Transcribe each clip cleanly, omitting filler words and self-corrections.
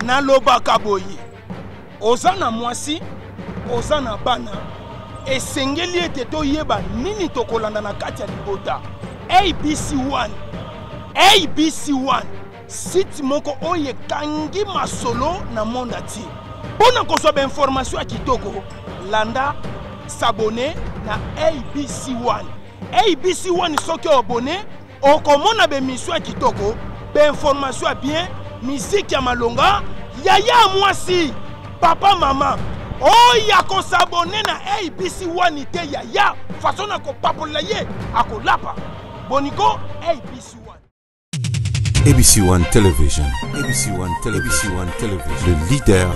Nalobaka boye, oza na mwasi, oza na bana, esengeli ete toyeba nini tokolanda na kati ya libota. ABC1, ABC1, site moko oyo ekangi masolo na monde entier. Mpo na kozwa bainformation ya kitoko, landa s'abonner na ABC1. ABC1 soki oabonne okomona bemission ya kitoko, bainformation ya bien, miziki ya malonga, yaya ya mwasi, papa mama oyo akosabone na ABC 1 te yaya façon na kopapolela ye akolapa boniko ABC 1. ABC One Television, ABC One Television, ABC One Television, le leader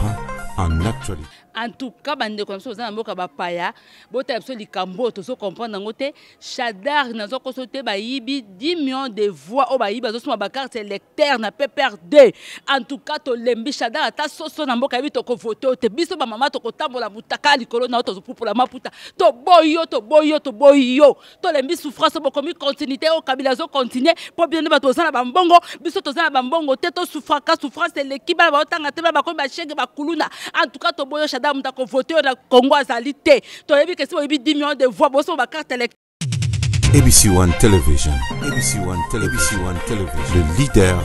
en actualité. En tout cas, bandeko na biso boza na mboka bapaya, botala biso likambo oyo tozo comprendre yango te. Shadary nazo koso te, bayibi 10 millions de voix oyo bayibi, bazosomba ba carte électeur na PPRD. En tout cas, tolembi Shadary ata soso na mboka yebi tokovote yo te. Biso ba mama tokotambola mutaka likolo na yo, tozopupola maputa. Toboyi yo, toboyi yo, toboyi yo. Tolembi souffrance, bokomi continuité oyo Kabila azo continuer po bino nde bato boza na bambongo, biso toza na bambongo te, tosouffraka, souffrance eleki, bana baotanga te, bana bakomi bashege bakuluna. En tout cas, toboyi yo Shadary, moto akovote yo na Congo azali te. Toyebi ke si boyebi 10 millions de voix, bosomba ba carte électorale. ABC One Television, ABC One Television, ABC One Television, le leader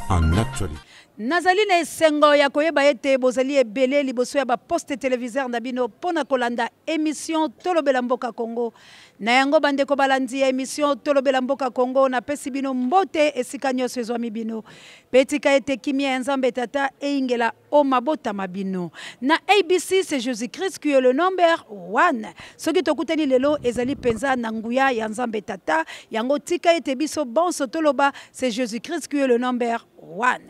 en actualité. Nazali na esengo ya koyeba ete bozali ebele liboso ya ba poste televiseur na bino mpo na kolanda emission Tolobela Mboka Congo. Na yango bandeko balandi ya emission Tolobela Mboka Congo, napesi bino mbote esika nyonso ezwami bino. Pe tika ete kimia ya Nzambe Tata eyingela o mabota ma bino. Na ABC, c'est Jésus-Christ qui est le number one. Soki tokutani lelo ezali penza na nguya ya Nzambe Tata, yango tika ete biso bonso toloba c'est Jésus-Christ qui est le number one.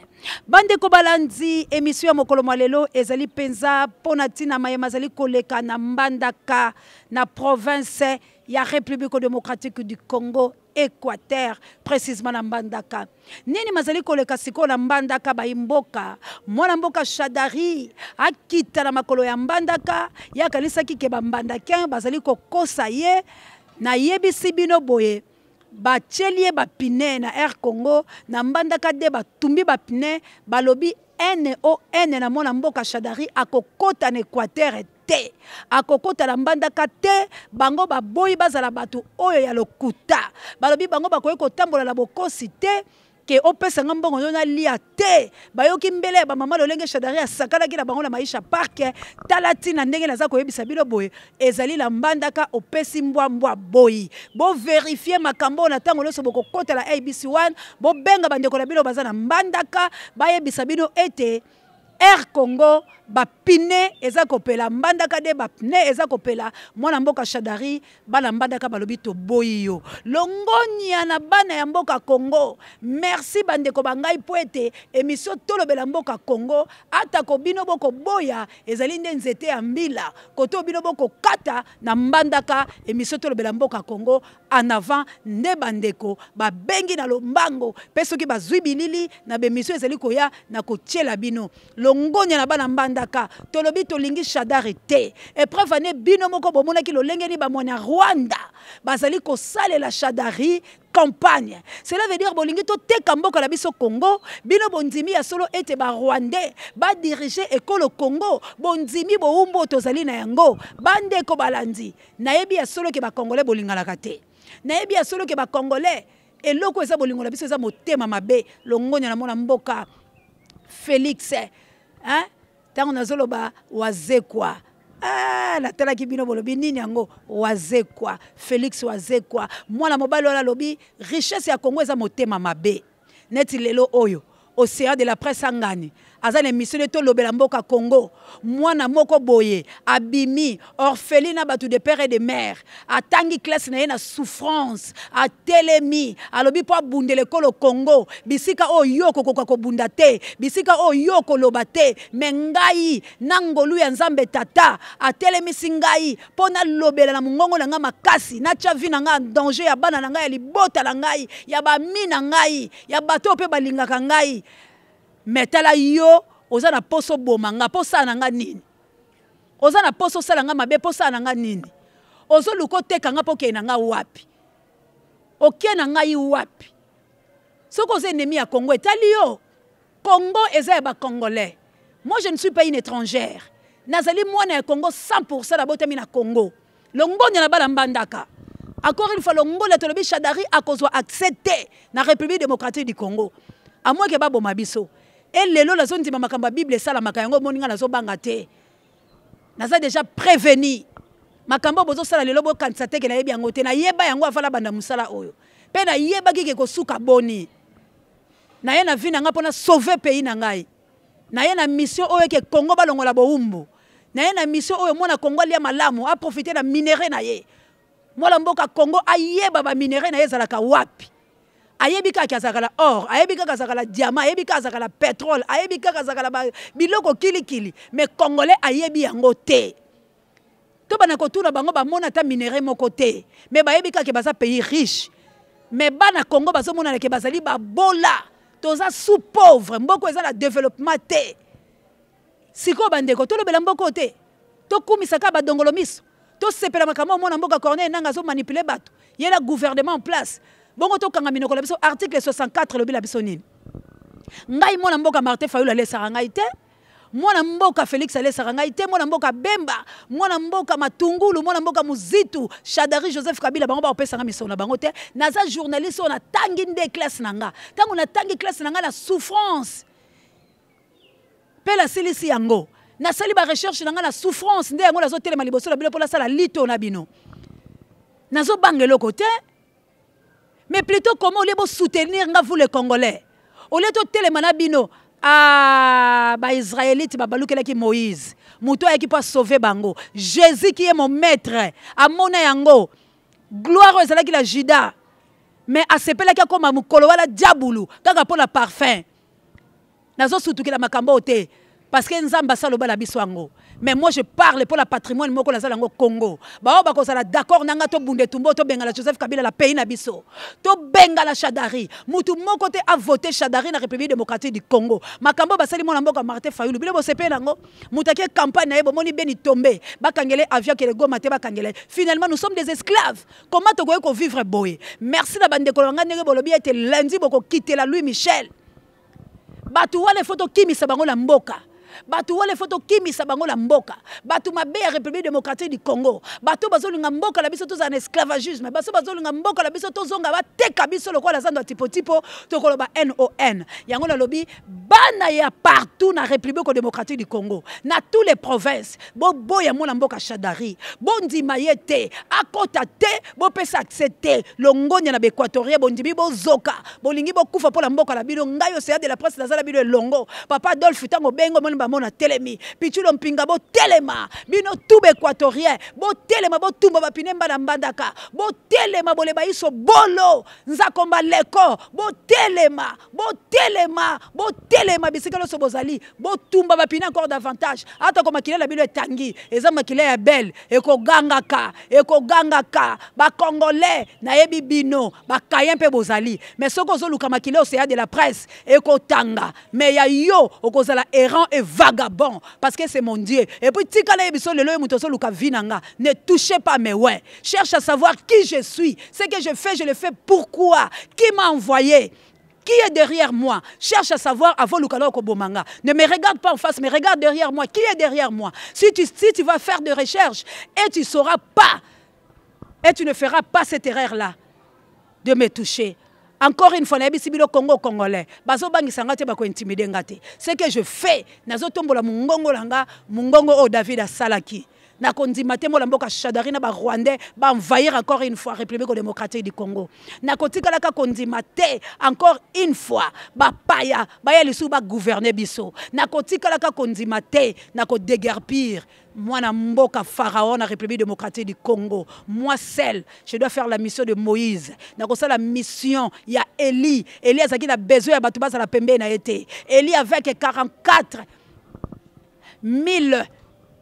Bandeko balandi, emission ya mokolo mwa lelo ezali penza mpo na ntina maye mazali koleka na Mbandaka na province ya République démocratique du Congo, Équateur, précisément na Mbandaka. Nini mazali koleka sikoyo na Mbandaka bayi mboka? Mwana mboka Shadary akita na makolo ya Mbandaka, ye akanisaki ke ba Mbandakain bazali kokosa ye. Nayebisi bino boye, batieli ye ba pine na Air Congo, na Mbandaka de batumbi ba pine, balobi NON na mwana mboka Shadary akokota na Équateur te, akokota na Mbandaka te. Bango baboyi bazala bato oyo ya lokuta, balobi bango bakoki kotambola na bokosi te, ke opesa nga mbongo yo nalia te. Bayoki mbele ya bamama lolenge Shadary asakanaki na bango na Maisha Park. Tala ntina ndenge naza koyebisa bino boye, ezali na Mbandaka opesi mbwa mbwa boyi. Bo verifier makambo na ntango nyonso bokokota na ABC 1, bobenga bandeko na bino baza na Mbandaka, bayebisa bino ete Air Congo ba pine eza kopela, Mbandaka de ba pne eza kopela. Mwana mboka Shadary, bana Mbandaka balobi toboyi yo. Longonia na bana ya mboka Congo. Merci bandeko ba ngai po ete emission Tolobela mboka Congo, ata ko bino boko boya ezali nde nzete ya mbila, koto bino boko kata na Mbandaka. Emission Tolobela mboka Congo en avant nde bandeko babengi na lombango, pe soki bazwi bilili na bemission ezali koya na kotiela bino. Longonya na bana Mbandaka, tolobi tolingi Shadary te. Epreuve ane bino moko bomonaki lolenge ni ba mwana Rwanda bazali kosalela Shadary campagne. Cela veut dire bolingi toteka mboka na biso Congo, bino bondimi ya solo ete ba Rwandais ba diriger ekolo Congo, bondimi bowumbu tozali na yango. Bandeko balandi, nayebi ya solo ke ba Congolais bolinganaka te. Nayebi ya solo ke ba Congolais eloko eza bolingo na biso eza motema mabe. Longonya na mona mboka Félix, hein? Tango nazoloba wazekwa, natalaki bino bolobi nini yango wazekwa, Félix wazekwa, mwana mobali wana alobi richesse ya Congo eza motema mabe. Neti lelo oyo Océan de la presse angani aza na émission de tolobela mboka Congo, mwana moko boye abimi orpheline na batu de père et de mère, atangi classe na ye na souffrance, atelemi alobi po abundela ekolo Congo, bisika oyo yo okokoka kobunda te, bisika oyo yo okoloba te, mais ngai na ngolu ya Nzambe tata atelemisi ngai po nalobela na mongongo na ngai makasi, natia vie na ngai en danger, ya bana na ngai, ya libota na ngai, ya ba amis na ngai, ya bato oyo pe balingaka ngai. Mais tala yo oza na poso boma nga, po sala na nga nini? Oza na poso sala nga mabe, po sala na nga nini? Ozoluka oteka nga po okende na nga wapi? Oke na ngai wapi? Soki oza ennemi ya Congo etali yo. Congo eza ya ba Congolais. Moi, je ne suis pas une étrangère. Nazali mwana ya Congo 100% nabotami na Congo. Longonya na bala mbandaka. Encore une fois, longola tolobi Shadary akozwa accès te na République démocratique du Congo. À moins que baboma biso. Et lelo nazondima makambo ya Bible esalamaka yango omoni nga nazobanga te. Naza déjà prévenu. Makambo bozosala lelo bokanisa te ke nayebi yango te. Nayeba yango avant nabanda mosala oyo. Mpe nayebaki ke kosuka boni. Naye na vie na nga mpona sauver pays na ngai. Naye na mission oyo ke Congo balongola bowumbu. Naye na mission oyo mwana Congo alia malamu, aprofite na minerai na ye. Mwana mboka Congo ayeba ba minerai na ye ezalaka wapi. Ayebi kaka azalaka na or, ayebi kaka azalaka na diamant, ayebi kaka azalaka na pétrole, ayebi kaka azalaka na ba biloko kilikili, mais congolais ayebi yango te. To bana kotuna bango bamona ata minerai moko te, mais bayebi kaka baza pays riche. Mais bana Congo bazomona ke bazali babola, toza sous pauvre, mboko eza na développement te. Sikoyo bandeko tolobela mboko te, tokumisaka badongolo miso, tosepela makambo omona mboka Corneille Nangaa azo manipuler bato, ye na gouvernement en place. Bongo tokanga minoko na biso. Article 64 elobi na biso nini? Ngai mwana mboka Martin Fayulu alesaka ngai te, mwana mboka Félix alesaka ngai te, mwana mboka Bemba, mwana mboka Matungulu, mwana mboka Muzitu, Shadary Joseph Kabila, bango bakopesanga misolo na bango te. Naza journaliste oyo natangi nde classe na nga. Ntango natangi classe na nga na souffrance, mpe nasilisi yango, nasali ba recherche na nga na souffrance, nde yango nazotelema liboso na bino mpo nasala lito na bino. Nazobanga eloko te, mais plutôt comment au lieu bo soutenir nga vous les Congolais, au lieu totelema na bino. Ah, ba Israélites ba balukelaki Moïse, moto ayaki po sauver bango. Jésus qui est mon maître, amona yango gloire oyo ezalaki la Juda, mais asepelaki akoma mokolo wala diabulu kaka mpo na parfum. Nazosutukela makambo oyo te parce que Nzambe asaloba na biso yango. Mais moi je parle pour la patrimoine moko nazala yango Congo. Bao bakozala d'accord nanga to bunde tumbo to bengala Joseph Kabila la pays na biso. To bengala Shadary. Mutu moko te a voté Shadary na République démocratique du Congo. Makambo basali mona mboka Martin Fayulu bino bosepe nango. Mutu ake campagne na ye bomoni beni tomber. Bakangele avion kele Goma te bakangele. Finalement nous sommes des esclaves. Comment tokoki ko vivre boye? Merci na bandeko na nga ndenge bolobi ete lundi boko quitter la Louis Michel. Bato wana faut tokimisa bango na mboka. Bato wana faut tokimisa bango na mboka. Bato mabe ya République démocratique du Congo. Bato bazolinga mboka na biso tozala na esclavagisme. Bato bazolinga mboka na biso tozonga bateka biso lokola zando ya tipo-tipo, tokoloba NON. Yango nalobi bana ya partout na République démocratique du Congo, na tous les provinces, boboya mwana mboka Shadary, bondima ye te, akota te, bopesa accès te, longonya na baéquatorien bondimi bozoka, bolingi bokufa mpo na mboka na bino. Ngai Océan de la presse nazala bino elongo. Papa Adolphe ntango bengo moni bamona telemi, Pichulo Mpinga botelema, bino tout baéquatorien botelema, botumba bapine mbala mbandaka, botelema boleba iso bolo nzakomba leko, botelema, botelema, botelema bisika nyonso bozali, botumba bapine encore davantage. Ata ko makila na bino etangi, eza makila ya belle, ekogangaka, ekogangaka. Ba Congolais nayebi bino, ba Kayen mpe bozali, mais soki ozoluka makila Océan de la presse ekotanga, mais ya yo okozala errant et vagabond parce que c'est mon Dieu. Et puis tika na yebiso lelo yo moto ozoluka vie na nga, ne touchez pas mes ouais. Cherche à savoir qui je suis, ce que je fais, je le fais pourquoi, qui m'a envoyé, qui est derrière moi. Cherche à savoir avant Lukala Okobomanga. Ne me regarde pas en face, mais regarde derrière moi. Qui est derrière moi? Si tu vas faire des recherches, et tu sauras pas, et tu ne feras pas cette erreur-là de me toucher. Encore une fois, nayebisi bino Congo congolais. Bazo bangisa nga te, bako intimider nga te. Ce que je fais, nazo tombola mungongo langa, mungongo oyo David asalaki. Nakondima te mola mboka Shadary na ba Rwandais ba envahir encore une fois République démocratique du Congo. Nakotikalaka kondima te encore une fois ba paya baya lisusu ba gouverner biso. Nakotikalaka kondima te nako déguerpir mwana mboka Pharaon na République démocratique du Congo. Moi seul, je dois faire la mission de Moïse. Nakosala mission ya Élie. Élie azalaki na besoin ya bato bazala pembeni na ye te. Élie avec 44 mille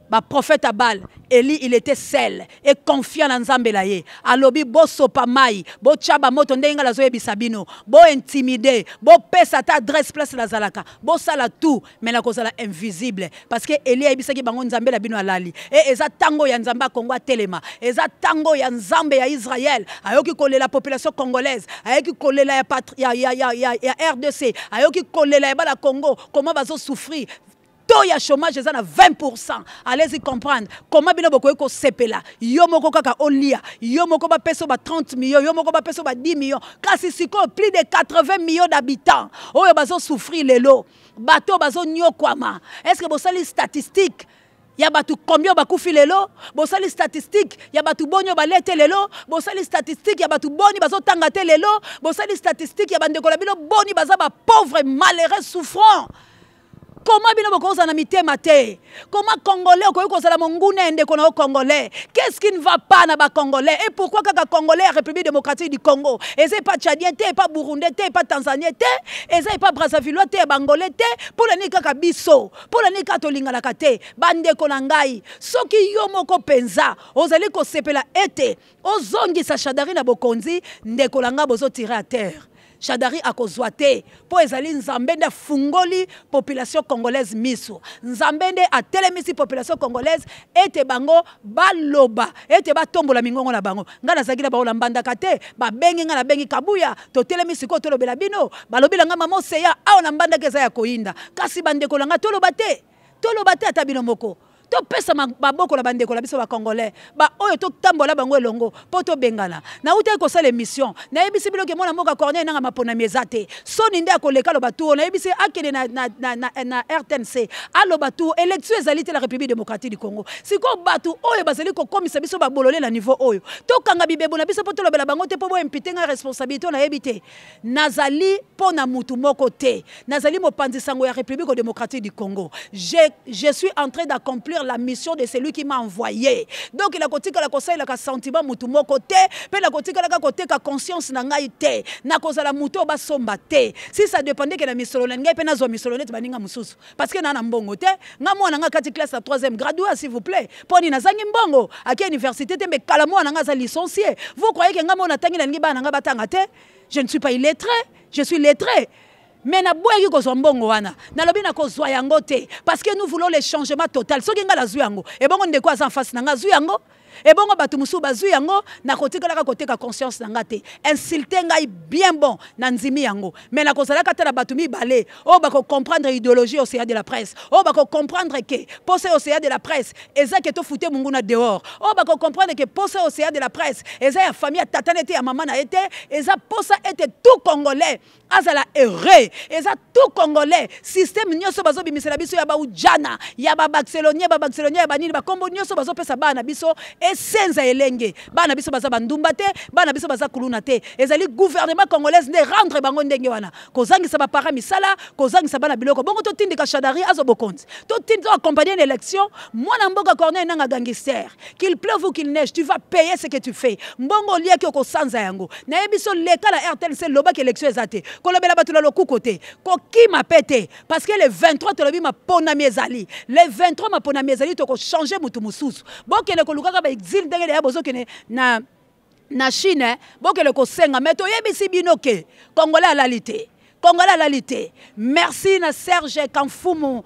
ba prophète à Baal, Élie il était seul et confiant na Nzambe la ye. Alobi bosopa mai, botia ba moto ndenge nga nazoyebisa bino, bo intimider, bo pesa ta adresse place na zalaka, bosala tout mais na kozala invisible parce que Élie ayebisaki bango Nzambe la bino alali. Et eza tango ya Nzambe ya Congo atelema, eza tango ya Nzambe ya Israël, ayoki kolela population congolaise, ayoki kolela ya patri, ya, ya, ya, ya, ya RDC, ayoki kolela ya bala Congo, comment bazo souffrir. Taux ya chômage eza na 20%. Allez-y comprendre comment bino bokoki kosepela yo moko kaka olia, yo moko bapesa ba 30 millions, yo moko bapesa ba 10 millions, kasi sikoyo plus de 80 millions d'habitants oyo bazosouffrir lelo, bato bazonyokwama. Est-ce que bosali statistique ya bato combien bakufi lelo? Bosali statistique ya bato boni oyo balie te lelo? Bosali statistique ya bato boni bazotanga te lelo? Bosali statistique ya bandeko na bino boni baza bapauvre, malheureux, souffrant? Comment bino bokozala na mitema te? Comment Congolais okoki kozala monguna ya ndeko na yo Congolais? Qu'est-ce qui ne va pas na ba Congolais? Et pourquoi kaka Congolais ya République démocratique du Congo? Eza epa Tchadien te, epa Burundais te, epa Tanzanien te, eza epa Brazzavillois te, ya Bangolais te. Mpo na nini kaka biso? Mpo na nini kaka tolinganaka te? Bandeko na ngai, soki yo moko mpenza ozali kosepela ete ozongisa Shadary na bokonzi, ndeko na ngai, bozotire à terre. Shadary akozwa te, mpo ezali Nzambe nde afungoli population congolaise miso. Nzambe nde atelemisi population congolaise ete bango baloba, ete batombola mingongo na bango. Ngai nazalaki na bango na Mbandaka te, babengi ngai, nabengi Kabuya, totelemi sikoyo tolobela bino. Balobi na ngai, mama Oseya, awa na Mbandaka eza ya koyinda. Kasi bandeko na ngai, toloba te, toloba te ata bino moko. Topesa maboko na bandeko na biso ba Congolais, ba oyo totambola bango elongo mpo tobengana. Nautaki kosala émission, nayebisi bino ke mwana mboka Corneille Nanga maponami eza te. Soni nde akoleka aloba tuo, nayebisi akende na RTNC aloba tuo, élection ezali te na République démocratique du Congo. Sikoyo bato oyo bazali kokomisa biso babolole na niveau oyo, tokanga bibebo na biso mpo tolobela bango te, mpo boimpute ngai responsabilité oyo nayebi te. Nazali mpo na mutu moko te. Nazali mopanzi sango ya République démocratique du Congo. Je suis en train d'accomplir la mission de celui qui m'a envoyé. Donc nakotikala kosalelaka sentiment mutu moko te, mpe nakotikalaka koteka conscience na ngai te. Nakozala mutu oyo basomba te. Si ça dépendait que na misolo na ngai, mpe nazwa misolo neti baninga mosusu. Parce que na na mbongo te. Nga mwana nga kati classe ya 3e grade, s'il vous plaît. Mpo nini nazangi mbongo? Ake université te, mais kala mwana nga aza licencié. Vous croyez que nga mwana tangi na lingi bana nga batanga te? Je ne suis pas illettré, je suis lettré. Mais naboyaki kozwa mbongo wana. Nalobi na kozwa yango te, parce que nous voulons le changement total. Soki nga nazwi yango, ebongo ndeko aza en face na nga azwi yango, ebongo bato mosusu bazwi yango, nakotikalaka koteka conscience na nga te. Insulte ngai bien bon, na ndimi yango. Mais nakozalaka ata na bato mibale oyo bakocomprendre idéologie Océan de la presse, oyo bakocomprendre ke posa Océan de la presse eza ke tofute monguna dehors, oyo bakocomprendre ke posa Océan de la presse eza ya famille ya tata na ye te, ya mama na ye te, eza posa ete tout Congolais azala heureux, eza tout Congolais. Système nyonso bazobimisela biso ya baujana, ya babarcelonien, babarcelonien ya banini, bakombo nyonso bazopesa bana na biso esenza elenge. Bana biso baza bandumba te, bana biso baza kuluna te. Ezali gouvernement congolaise nde rendre bango ndenge wana, kozangisa ba parents misala, kozangisa bana biloko. Bongo totindika Shadary azo bokonzi, totindi to accompagner une élection. Mwana mboka Corneille Nanga gangster, qu'il pleuve ou qu'il neige, tu vas payer ce que tu fais. Mbongo oliaki okosanza yango. Nayebi so leka na RTNC, lobaki élection eza te, kolobela bato na lokuko te, kokima pe te, parce que le 23 tolobi maponami ezali. Le 23 maponami ezali, tokochanger mutu mosusu. Bokende kolukaka ba exil ndenge deya bozokende na Chine, bokende kosenga. Mais toyebisi bino ke Congolais alali te, Congolais alali te. Merci na Serge Kamfumu.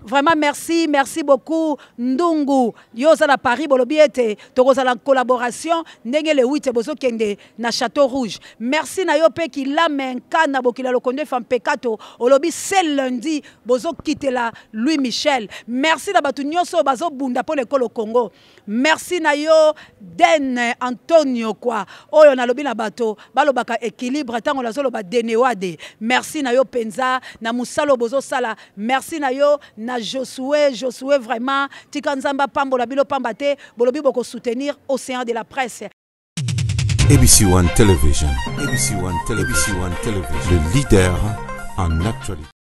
Vraiment merci, merci beaucoup Ndungu. Yo oza na Paris, bolobi ete tokozala en collaboration ndenge le 8 bozokende na Château Rouge. Merci na yo pe Kilame Nkana bokila lokondo fa mpekato olobi c'est lundi bozokitela Louis Michel. Merci na batu nyonso bazobunda po l'école au Congo. Merci na yo Den Antonio kwa oyo nalobi na bato balobaka équilibre tango nazoloba denewade. Merci na yo penza na musalo bozosala. Merci na yo na Josué, Josué vraiment tika Nzamba pambola bino pamba te bolobi boko soutenir Océan de la presse. ABC One Television, ABC One Television, ABC One Television, le leader en actualité.